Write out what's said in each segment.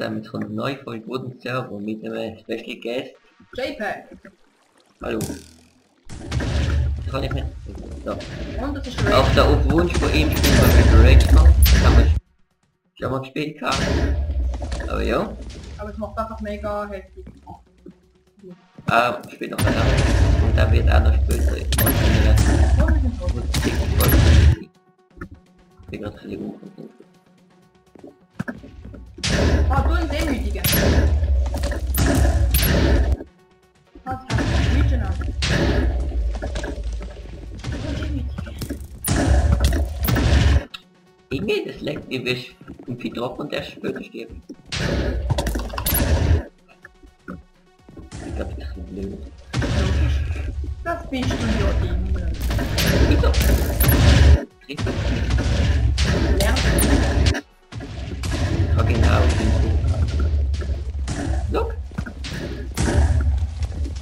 zusammen zu einer neuen Folge Wooden Server mit einem Special Guest. JPEG. Hallo. Kann ich nicht? So. Und das ist Auch Ray. da auf Wunsch von ihm spielen wir mit Rage. Haben wir schon mal gespielt gehabt. Aber ja. Aber es macht einfach mega heftig. Ich spiele noch ein anderes. Und dann wird auch noch später. Ich bin gerade ein bisschen unkonzentriert. Ah, du ein Demütiger. Was hast du? Hütchen an. Du ein Demütiger. Irgendwie, das leckt wie Wisch. Und viel drauf und der später stirbt. Ich glaube, das ist ein blöd. Das bist du ja immer. Wieso? Kriegst du das nicht? Lernst Ja, genau. Look.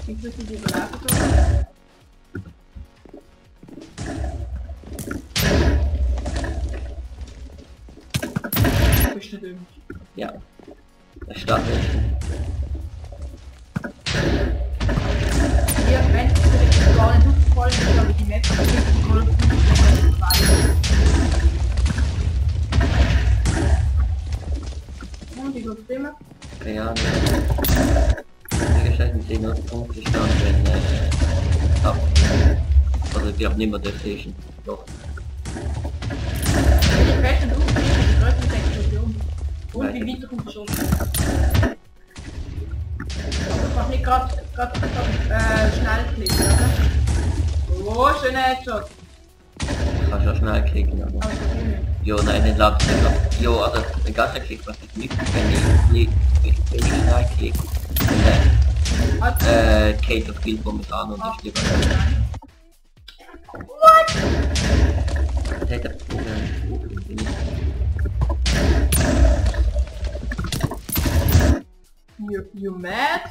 du? Ich würde dir überleben. Bist du dumm? Ja. Das startet. Hier, wenn es direkt gar nicht aufgefallen ist, aber die Map hat wirklich geholfen, dass und wie geht's immer? Keine Ahnung. Wie gesagt, wir sehen noch Punkte stand, wenn ab. Also ich glaube nicht mehr das Station. Doch. Die Fälle und die größte Explosion. Und wie weiter kommt der Schuss? Aber du kannst nicht gerade schnell klicken, oder? Oh, schöner Headshot. Ich kann schon schnell klicken, aber... Aber das nicht. Jo, nein, den ladet nicht ab. Jo, also den ganzen Klick, was ich nicht, wenn ich schnell klicke. Und dann, Kate auf Bildbomben an und ich stehe What? Das hätte You mad?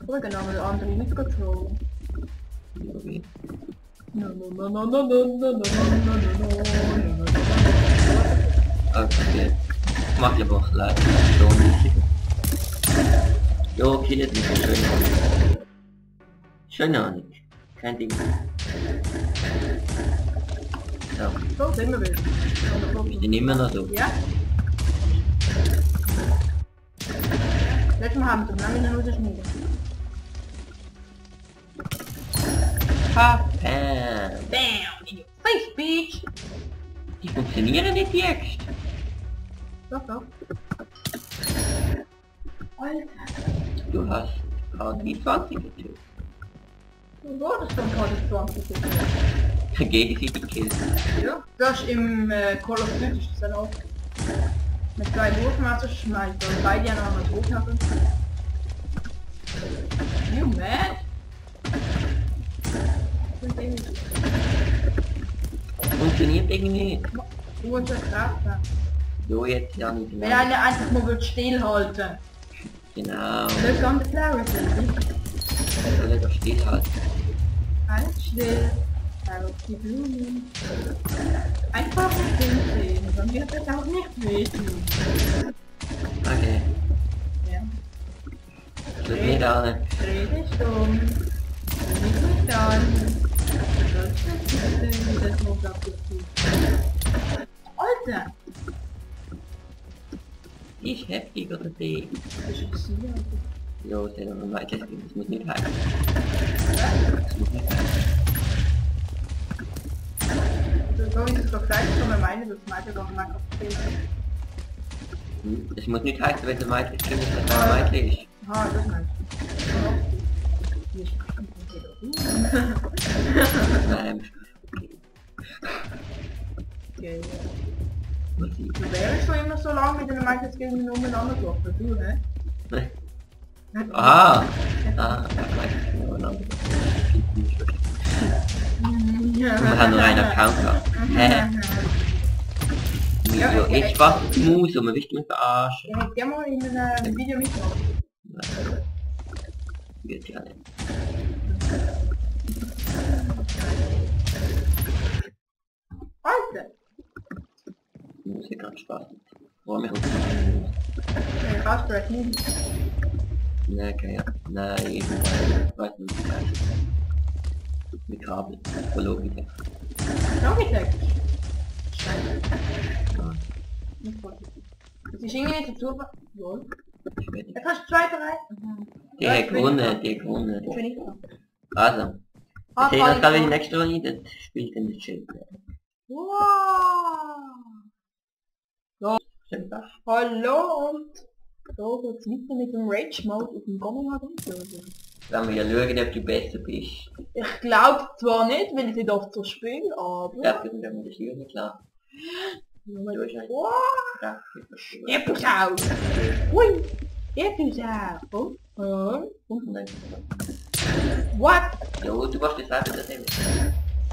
Oder genau, der andere nicht control. No, no, no, no, no, no, no, no, no, no, no, no. Okay. Ich mach lieber auch leider. Jo, okay, das ist schön. Schön auch nicht. Kein Ding. So, So, sehen wir wieder. ich bin immer noch so. Ja? Letztes Mal haben wir lange in der Hose schmieden. Ha, Bam! In your face, bitch! die funktionieren nicht jetzt. Doch, doch. Alter. Du hast KD 20 getötet. Wo war das von KD 20? Gegenseitig Kills. Ja. Das ist im Call of Duty ist das dann auch. Mit 2 Wurfmesser schmeißt und beide haben noch Wurfmesser. You mad? Funktioniert irgendwie nicht. Du musst ja Kraft haben. Jo, jetzt ja nicht Wenn mehr. einer einfach mal stillhalten. Genau. Das kann der Flower sein. Ich soll doch stillhalten. Halt still. Auf die Blumen. Einfach nicht hinsehen, dann wird es auch nicht wehtun. Okay. Ja. Das wird nicht an. Dreh dich um. Nicht an. Du sollst nicht wissen, wie das Mond auf dich tut. Alter! Ist heftig oder die? Das ist ein Ziel, Alter. Jo, sehr normal. Das muss nicht heißen. Ja? Das muss nicht heißen. So wie es doch gleich kann man meinen, dass Michael doch mal aufstehen. Das muss nicht heißen, wenn der Michael Kind ist, dass er Michael ist. Ah, das meinst du. Nicht Nein, okay. muss ich. Du wärst schon immer so lange mit den Michael Skills umeinander gelaufen, du, ne? Aha! Ah, Michael Kind übereinander. Wir haben nur einen Account gehabt. Hä? Ja, Jo, okay. jetzt was die Maus und man will mich verarschen. Ich hätte gerne mal in einem Video mitgemacht. Wird ja nicht. Alter! Die Musik hat Spaß. Boah, mir Ausbrech nicht. Nein, keine Ahnung. Nein, ich weiß nicht. Mit Kabel. Logitech. Logitech? Scheiße. Ja, Das ist irgendwie nicht dazu... Ja. ich weiß nicht. Da kannst du 2, 3... Die hat gewonnen, die hat gewonnen. Ich bin nicht dran. Also. Ich sehe das gerade in der nächsten Runde, das spielt in der Chill. Wow! Stimmt das? Hallo und... So geht's weiter mit dem Rage-Mode auf dem Gommelhagen. Dann wir ja schauen, ob du besser bist. Ich glaube zwar nicht, weil ich nicht oft so spiele, aber... Ich glaube, wir haben das hier nicht klar. Du hast einen Wow! Grafik. Episau! Ui! Episau! Und dann... What? Ja, du warst jetzt selber das eben.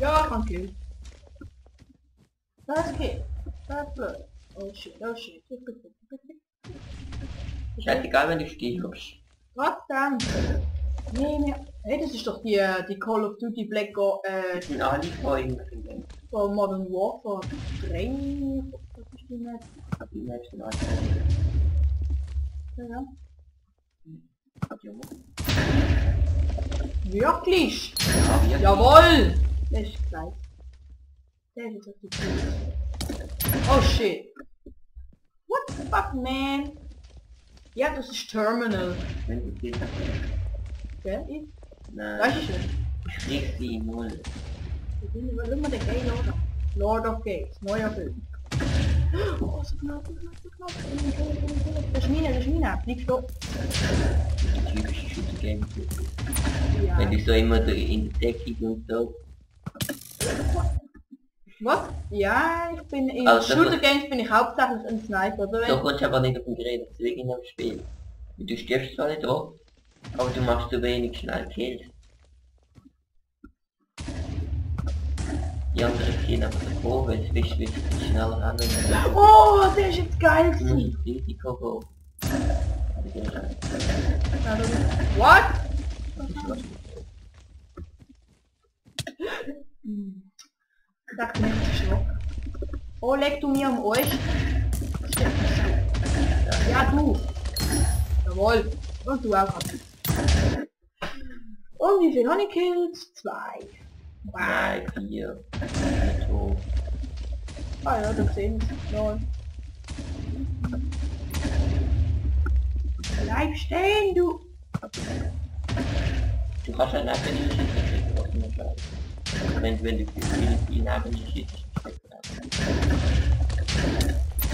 Ja, kann killen. Das geht. Das ist blöd. Oh shit, oh shit. Scheißegal, wenn du stirbst. Was denn? Nee, nee. Hey, das ist doch die Call of Duty Black Das sind alle Freunde. von Modern Warfare 3. Was ist die nicht? Die nächsten Leute. Ja. Ja, Wirklich? wir. Jawohl! Das ist gleich. Der ist auf die Tür. Oh shit. What the fuck, man? Ja, das ist Terminal. Wenn du viel hast. Gell? Ich? Nein. Weiß ich nicht. Ich krieg sie null. Was immer der Gay Lord? Lord of Gates, neuer Film. Oh, so knapp, so knapp, so knapp. Das ist Mine, fliegst du? Typische Shooter-Game. Ja. Wenn du so immer in der Deckung und so. Was? Ja, ich bin in Also, Shooter Games bin ich hauptsächlich ein Sniper, oder? So kommst du aber nicht auf den Gerät, deswegen am Spiel. Du stirbst zwar nicht drauf, aber du machst so wenig schnell Kills. Die anderen gehen einfach davor, weil es wisst, wie sie schneller rennen. Oh, der ist jetzt geil Du musst gewesen. ins Risiko gehen. What? Ich dachte nicht, das ist Schock. Oh, leg du mir am Arsch. Ja, du. Jawohl. Und du auch. Und wie viel habe ich Kills? 2. Wow. 3, 4, 2. Ah ja, da sehen wir es. Bleib stehen, du. Du kannst einen Nebenschießen kriegen, was du nicht weißt. Wenn du viel Nebenschießen kriegst.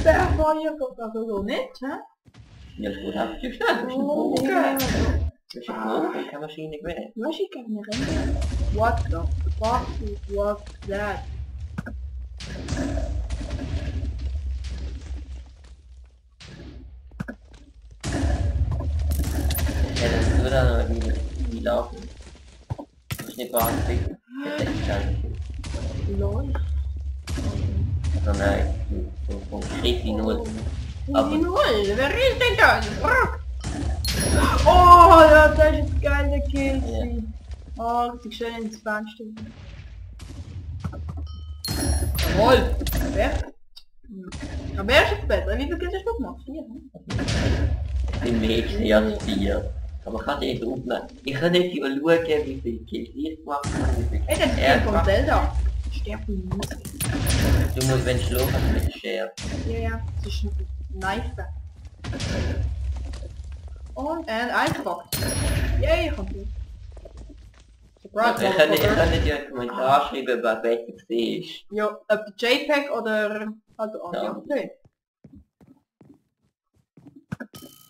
Der Feuer geht also so nicht, hä? Ja, das geht einfach zu schnell, du bist ein Oh, Bogen. ja. Du bist ein Bogen, keine Maschine gewesen. Was ich kann nicht rennen. What the fuck was that? Ja, das würde dann aber wie laufen. Das ist nicht wahnsinnig. Das ist echt geil. Lol. Also nein, vom Schritt null. Aber- Die Null, wer ist denn das? Oh, ja, das ist jetzt geil, der Kill. Ja. Oh, ich schön ins Fenster. Jawohl. Wer? Aber wer ist jetzt besser? Wie viel Kills hast du gemacht? 4, hm? Ich bin mehr gesehen als 4. Aber ich kann nicht aufnehmen. Ich kann nicht schauen, wie viele Kills ich gemacht habe, wie viele Ey, das ist er der von gemacht hat. Zelda. Sterb du nicht. Du musst, wenn du schlafen hast, mit der Schere. Ja, ja, das ist ein Knife. Und einfach. Yay, ich hab ihn. Surprise, Ich kann nicht motherfucker. dir einen Kommentar schreiben, wer besser gesehen ist. Ja, ob der JPEG oder halt der andere. Ja. Okay.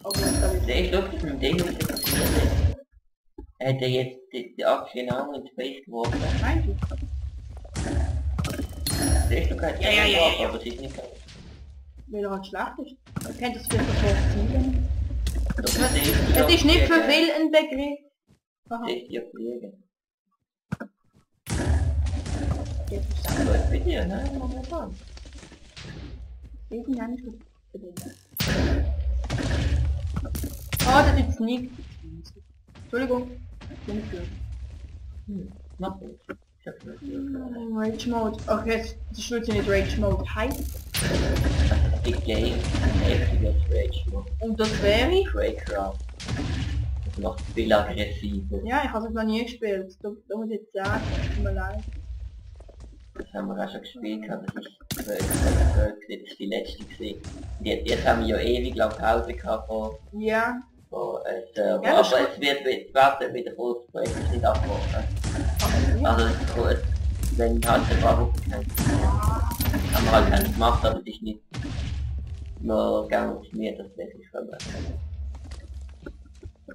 Aber das ist Der ist lustig mit dem Ding, was jetzt passiert ist. Er hat ja jetzt die Axt genau in Space geworfen. Meinst du? Der ist doch kein Ja, ja, ja, ja, ja. aber es ist nicht geil. Weil er halt schlecht ist. Man kennt das vielleicht auch Zielen. Doch, Es ist nicht für viel ein Begriff. Aha. Der ist ja fliegen. Jetzt ist es Aber ich bin dir, ne? Momentan. irgendwann ist es. Ah, das ist nicht. Entschuldigung. Bin ich für. Mach nicht. Rage Mode. Okay, das wird ja nicht Rage Mode heißt. Die Game, ein heftiges Rage Mode. Und das wäre? Craycraft. Das macht viel aggressiver. Ja, ich habe es noch nie gespielt. Da muss ich jetzt sagen, tut mir leid. Das haben wir auch schon gespielt, das ist das ist die letzte gesehen. Jetzt haben wir ja ewig lang Pause gehabt von Ja. Server, Ja, aber es wird wieder voll, das Projekt ist nicht abgebrochen. Also es ist gut, wenn halt ein paar Wochen haben wir halt keinen gemacht, aber es ist nicht nur gang mir das wirklich verbessert.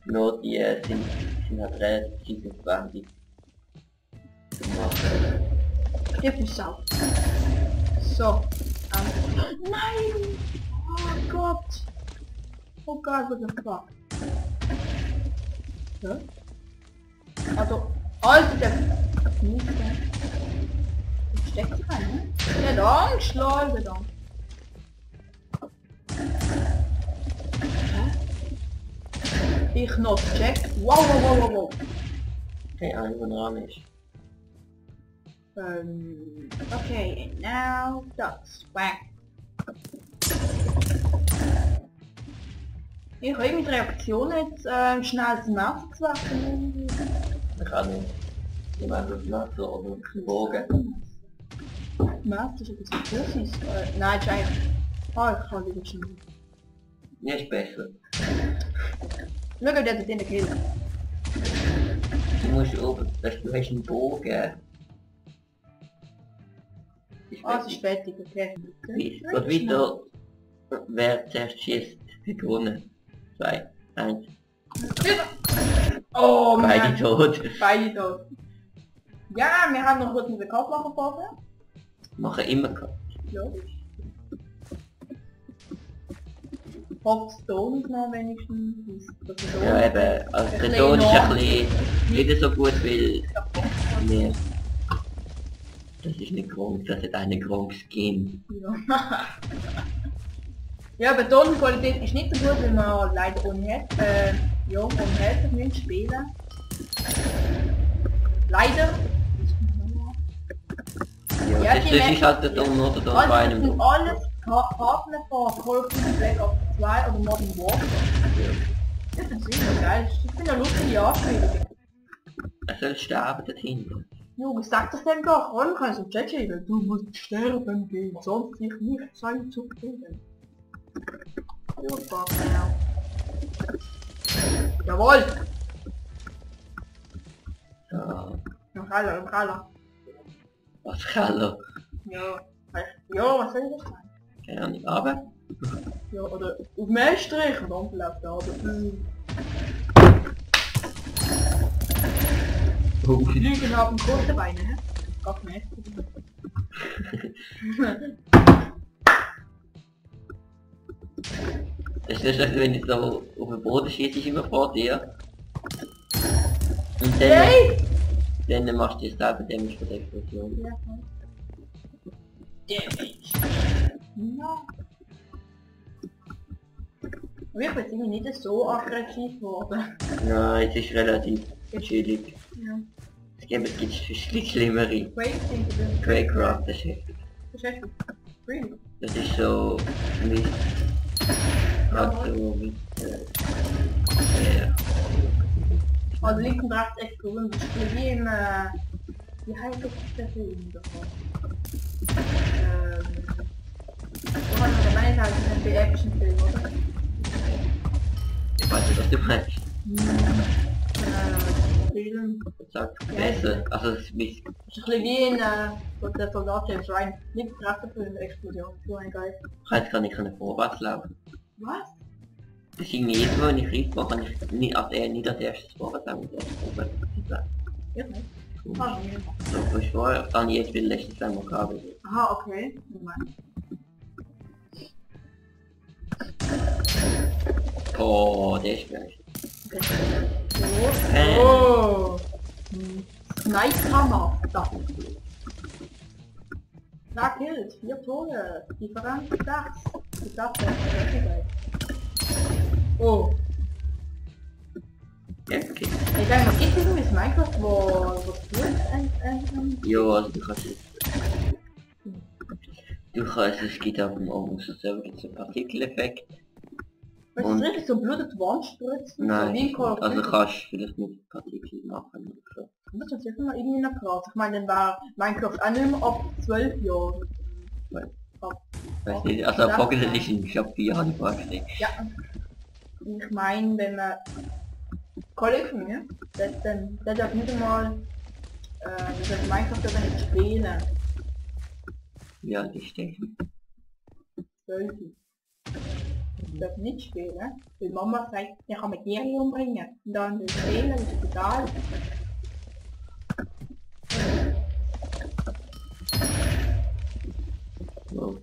Nur die sind halt relativ aufwendig zu machen. Gib mich auf. So. Nein! Oh Gott! Oh Gott, what the fuck? Ja? Also, Alter, der nicht der steckt sich rein, ne? Der Dank, Leute, Dank. Ich noch check. Wow. Keine Ahnung, wo der Rahmen ist. Okay, and now that's whack. Ich habe mit Reaktionen jetzt schnell das Messer gewechselt. Ich kann nicht. Ich meine, das Messer oder einen Bogen. Messer ist etwas Großes. Nein, ist eigentlich... Ah, ich kann wieder schnell. Ja, ist besser. Schau, der hat den Kill. Du musst oben, du hast einen Bogen. Ah, es ist fertig, okay. Geht weiter. Wer zuerst schießt, hat gewonnen. 2, 1. Oh, Beide tot. Beide tot. Ja, wir haben noch kurz einen Cut machen vorher. Machen immer Cut. Logisch. Hofft Stone noch wenigstens. Ja eben, also der Ton ist ein bisschen nicht so gut, weil... Nee. Das ist nicht Gronk, das hat einen Gronk-Skin. Ja. Ja, Betonqualität ist nicht so gut, weil man leider ohne Helfer nicht spielen. Leider. Ja, das ist halt der Ton oder da bei Also, das sind einem... alles Partner von Call of Duty Black Ops 2 oder Modern Warfare. Das ist sicher geil. Ich finde eine lustige Anspielung. Er soll sterben dort hinten. Jo, ich sag das dem doch, und kannst du Chat schreiben. Du musst sterben gehen, sonst sich nicht sein zu geben. Jo, fuck now. Jawohl! Ja. Im Keller. Was Keller? Ja. Ja, was soll ich das sein? Keine Ahnung, aber... Ja, oder auf mehr Strich und dann vielleicht da, aber... Lügen haben kurze Beine, hä? Gott nicht. Das ist nicht, wenn ich so auf den Boden schieße, ist immer vor dir. Und dann machst du selber Damage von der Explosion. Ja, Damage. Ja. Aber ich bin jetzt irgendwie nicht so aggressiv geworden. Nein, es ist relativ chillig. Ja. Es gibt schlimmere. Craycraft, das ist heftig. Das ist heftig. Really? Das ist so... wie... Halt so wie... Also links und rechts Explosion, das ist wie im... wie heißt das der Film davon? So hat man gemeint, halt in einem Action-Film, oder? Ich weiß nicht, was du meinst. Film. Sag besser, also es ist wie... Das ist ein bisschen wie in der Soldat James Ryan. Links und rechts für eine Explosion. So ein Geist. Jetzt kann ich vorwärts laufen. Was? Das ist irgendwie jedes Mal, wenn ich Riss mache, kann ich nicht als erstes vorwärts laufen, sondern vorwärts. Ja, nicht. Cool. Ah, nee. So, wo ich vorher, dann jetzt will ich das einmal haben. Aha, okay. Moment. Oh, der ist geil. Okay. Oh! Sniper Master. 3 Kills, 4 Tode, Differenz 6. Ich dachte, das ist geil. Oh! Ja, okay. Ich denke, man gibt irgendwie Minecraft, wo tut Ja, also du kannst es... es gibt auf dem Open Server einen Partikeleffekt. Weißt du, richtig so Blut auf die Wand spritzen? Nein, so wie in Call of also Duty? kannst du vielleicht mit Partikeln machen oder so. Das ist sicher mal irgendwie noch krass. Ich meine, dann war Minecraft auch nicht mehr ab 12 Jahren. Weiß nicht, also Pocket Edition Shop 4 habe ich vorgestellt. Ja. Ich meine, wenn man... Kollege von mir, der darf nicht einmal... der Minecraft darf nicht spielen. Ja, die stechen. 12. Ich darf nicht spielen, weil Mama sagt, ich kann mit Tiere umbringen. Und dann das Spielen, das ist egal. So.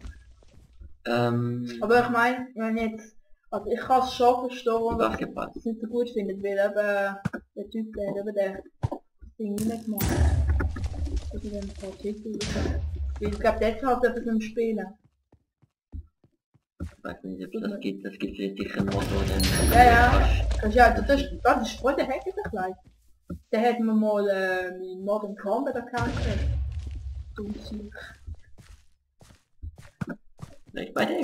Aber ich meine, wenn jetzt... Also ich kann es schon verstehen, dass ich Basketball. es nicht so gut findet, weil eben der Typ, der eben der Ding reingemacht hat. Also den Partikel. Ich glaube, der hat etwas im Spielen. Ich weiß nicht, ob das gibt. Das gibt es sicher noch so. Dann Ja. Das ist voll der Hacker der Kleid. Der hat mir mal mein Modern Combat Account gekriegt. Vielleicht bei dem.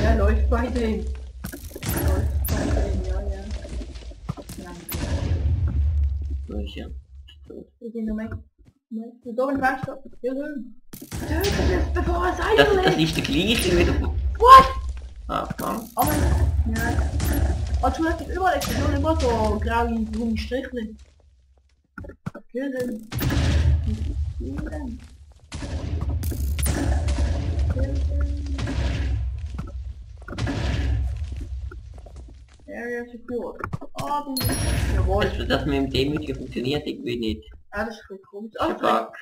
Ja, läuft bei dem. Ja. Nein. Wo ist er? Wir sind noch weg. Du da im Fenster. Ja, töte das, bevor er sein Das lässt. ist der gleiche wieder. What? Ah, verdammt. Oh mein Gott. Ja. Oh, du hast überall Explosionen, immer so graue grüne Strichchen. Killen. Area secured. Oh, jawohl. Das mit dem Demütigen funktioniert irgendwie nicht. Ja, das ist voll komisch. Das ist ein Bug.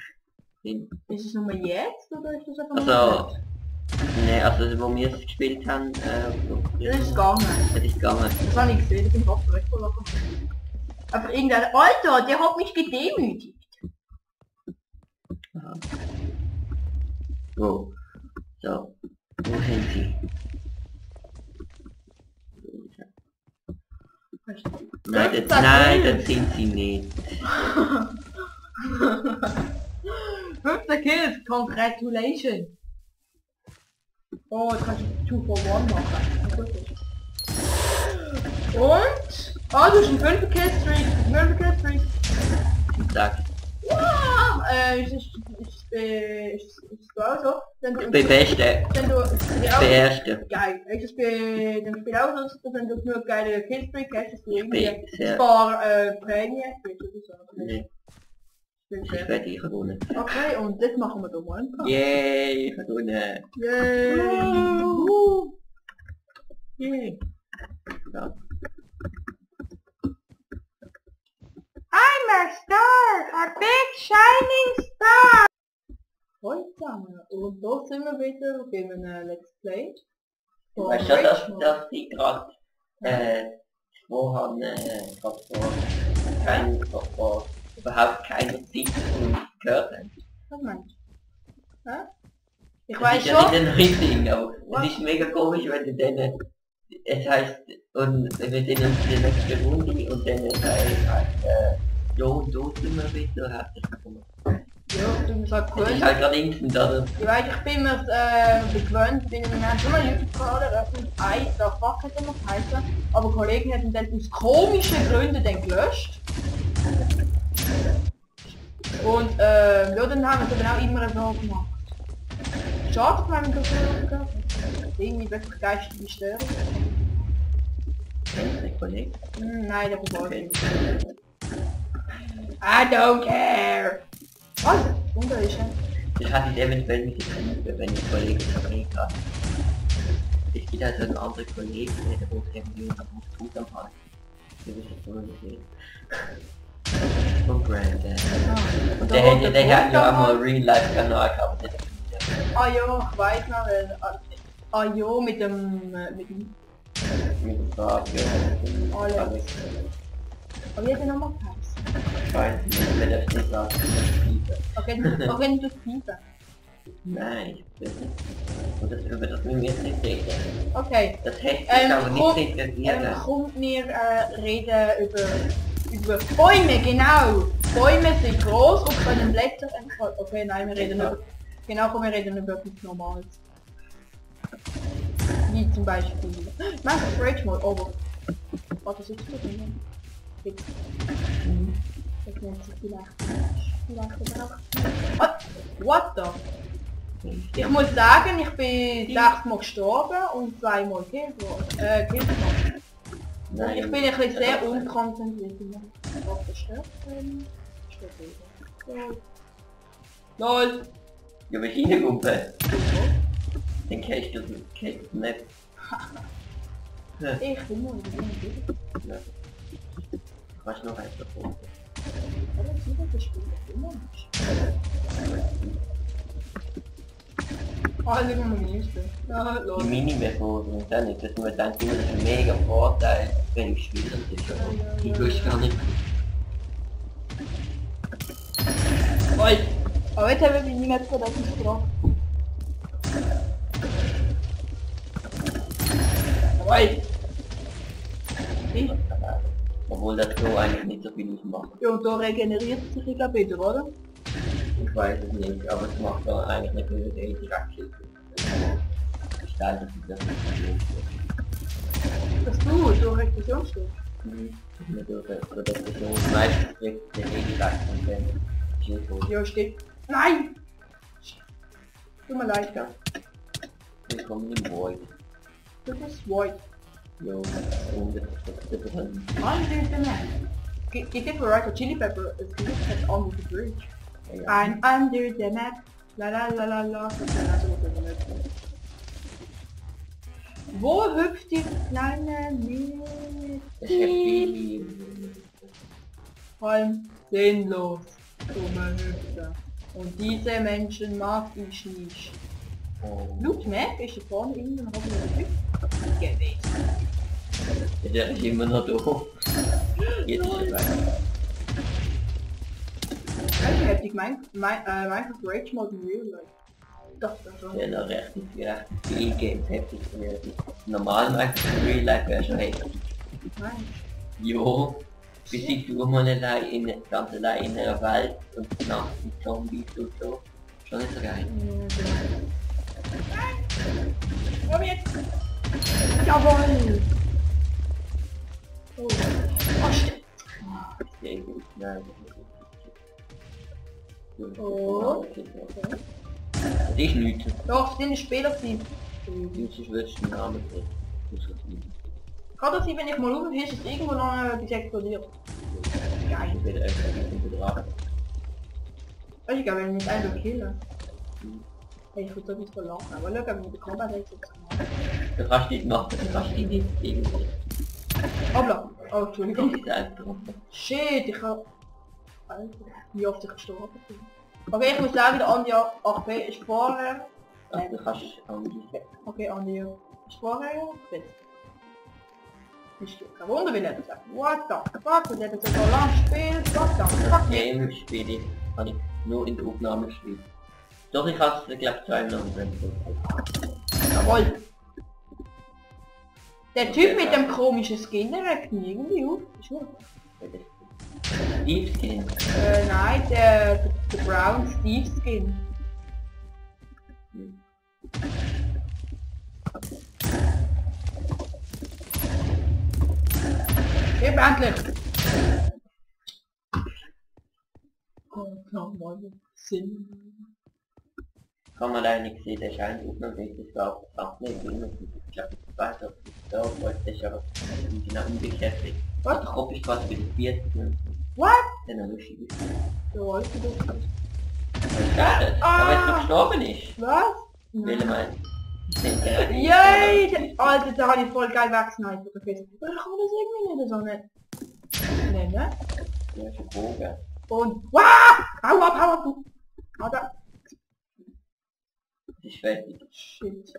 Ist es nur jetzt oder ist das einfach Also, ne, also wo wir es gespielt haben, Das ist gegangen. das ist gegangen. Das habe ich gesehen, ich bin fast weggelaufen. Aber irgendein Alter, der hat mich gedemütigt. Aha. Wo? So. Wo sind sie? Nein, das sind sie nicht. 5. Kills, congratulations. Oh, jetzt kannst du 2 for 1 machen. Und? Oh, du hast einen 5 Kill-Streak. 5 Kill-Streak. Sag. Wow! Ist es auch so? Bei Beste. Wenn du... Bei Erste. Geil. Ist es bei dem Spiel auch so, wenn du nur geile Killstreak hast, dass du irgendwie ein Sehr. paar Prämien kriegst oder so. Nee, ich werde ich gewonnen. Okay, und das machen wir da mal ein paar. Yay, ich gewonnen. Yay! Yay. Ja. I'm a star! A big shining star! Hallo zusammen, und da sind wir wieder bei einem Let's Play. Weißt du, dass ich gerade vorher gerade vor überhaupt keiner Zeit gehört habe? Was meinst du? Hä? Ich Das weiß ist ja schon. nicht ein neues Ding, aber es ist mega komisch, wenn du denen, es heißt, und wenn wir denen die nächste Runde und dann heißt, ja, und da sind wir wieder, herzlich willkommen. Ja, du bist halt Das gewöhnt. ist halt gerade instant, oder? Ich weiß, ich bin mir gewöhnt, bin wir haben schon mal YouTube-Kanal eröffnet, da fuck hat er noch geheißen, aber Kollegen hätten dann aus komischen Gründen dann gelöscht. Und ja, dann haben wir es dann auch immer so gemacht. Schade, wenn wir das so gehabt. Irgendwie wirklich geistige Störung. Kennst du den Kollegen? Nein, der war Okay. I don't care! Also, und da ist er. Das hatte ich eventuell mit den Liebe, wenn ich Kollegen verbringt habe. Es gibt also einen anderen Kollegen, der muss irgendwie auf uns tut am Hand. Wir wissen so nicht. Und Brandon. Und der hat ja auch mal Real-Life-Kanal gehabt. Ah ja, ich weiß noch, weil... Ah ja, mit dem... Mit dem Radio. Alex. Aber wie hat er nochmal geheißen? Ich weiß nicht, wenn das nicht sagt. Okay, du Pieper. Nein, das ist nicht. Und das über das wir jetzt nicht reden. Okay. Das hätte ich aber nicht regiert. Kommt mir reden über Über Bäume, genau! Bäume sind groß und können Blätter entfalten. Okay, nein, wir reden über... Genau, komm, wir reden über etwas Normales. Wie zum Beispiel... Minecraft Rage Mode, aber... Warte, was ist das denn? Das nennt sich vielleicht What the? Ich muss sagen, ich bin 6 Mal gestorben und 2 Mal gekillt worden. Nein, Ich bin ein bisschen sehr unkonzentriert. LOL! Ja, bist du reingekommen? Dann kennst du das nicht. Ich bin nur Ja. Du kannst noch eins davon. Ah, schau mal meine Liste. Ja, Die los. Mini-Version und dann nicht, dass man denkt, das ist ein mega Vorteil, wenn ich spiele und das ist aber ich wüsste gar nicht. Oi. Aber jetzt haben wir mich nicht so, dass ich drauf. Oi. Ich? Obwohl das so eigentlich nicht so viel macht. Ja, und da regeneriert es sich ja wieder, oder? Ich weiß es nicht, aber es macht da eigentlich nicht nur die Interaktion. Gestaltet sich das nicht. Dass du durch Explosion stehst. Meistens kriegt der Regelakt und dann Shield. Ja, steht. Nein! Tut mir leid, ja. Willkommen im Void. Das ist Void. Jo, das Under the map. Give it right, a chili pepper is listed on the bridge. ja. I'm under the map. La la la la la. Wo hüpft die kleine Das ist Mädchen? viel. Voll sinnlos. Dumme Hüpfer. Und diese Menschen mag ich nicht. Loot Map ist da vorne irgendwo noch auf der Hüpfe gewesen. Der ist immer noch da. Jetzt ist er weg. Ich hab die Minecraft Rage Mode in Real Life. Das schon. Ja, noch recht viel Games heftig werden. Normal Minecraft Real Life wäre schon heftig. Nein. Jo, bis ich du mal ganz allein in einer Welt und nachts mit Zombies und so. Schon nicht so geil. Komm jetzt! Jawohl! Oh, oh shit! Sehr gut, nein. Oh. Das ist nichts. Doch, sind Spielerteam. Sonst würdest du den Namen sehen. Kann das sein, wenn ich mal rufe, ist es irgendwo noch etwas explodiert? Geil. Ich werde einfach ein bisschen betragen. Ich glaube, wenn ich mich einfach killen. Hey, ich würde etwas verlachen, aber schau, wie der Combat jetzt gemacht. Du kannst nicht machen, du kannst dich nicht irgendwie. Hoppla! Oh, Entschuldigung. Das ist einfach. Shit, ich hab... Alter, wie oft ich gestorben bin. Okay, ich muss sagen, der Andi 8B ist vorher... Also du kannst Andi. Okay, Andi ist vorher... Jetzt. Ist kein Wunder, wie er das sagt. What the fuck, und er hat so lange gespielt. What the fuck? Game spiele habe ich nur in der Aufnahme gespielt. Doch ich habe es glaube ich 2 Minuten. Jawohl. Der Typ mit dem komischen Skin, der regt mich irgendwie auf. Ist gut. Steve Skin. Nein, der Brown Steve Skin. Gib endlich! Oh, nochmal Sinn. Kann man leider nicht sehen, der scheint aufnahmefähig, das war auch nicht immer. Ich glaube, ich weiß auch, da wollte ich aber genau umgekehrt sein. Was? Der Kopf ist quasi wieder 40. What? Dann er lustig ist. Ja, ich bin doch. Schade, aber jetzt noch gestorben ist. Was? Will man. Yay! Alter, da habe ich voll geil weggesnipert. Ich kann das irgendwie nicht so nicht nehmen. Ja, schon Bogen. Und... Wow! Hau ab, du! Alter. Das ist fertig. Shit.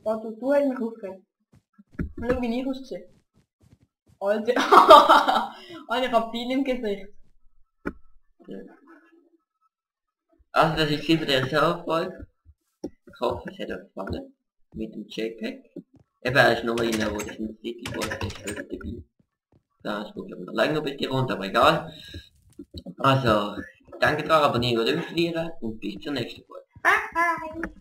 Alter, du hast mich aufgeregt. Schau, wie ich aussehe. Alter. Alter, ich hab viel im Gesicht. Ja. Also das ist für den Serverfolge. Ich hoffe, es hat euch gefallen. Mit dem JPEG. Eben, er ist noch einer, wo das nicht richtig wollte, ist wirklich dabei. Das wird wieder länger bis die Runde, aber egal. Also, danke daran, abonnieren und verlieren und bis zur nächsten Folge. Bye.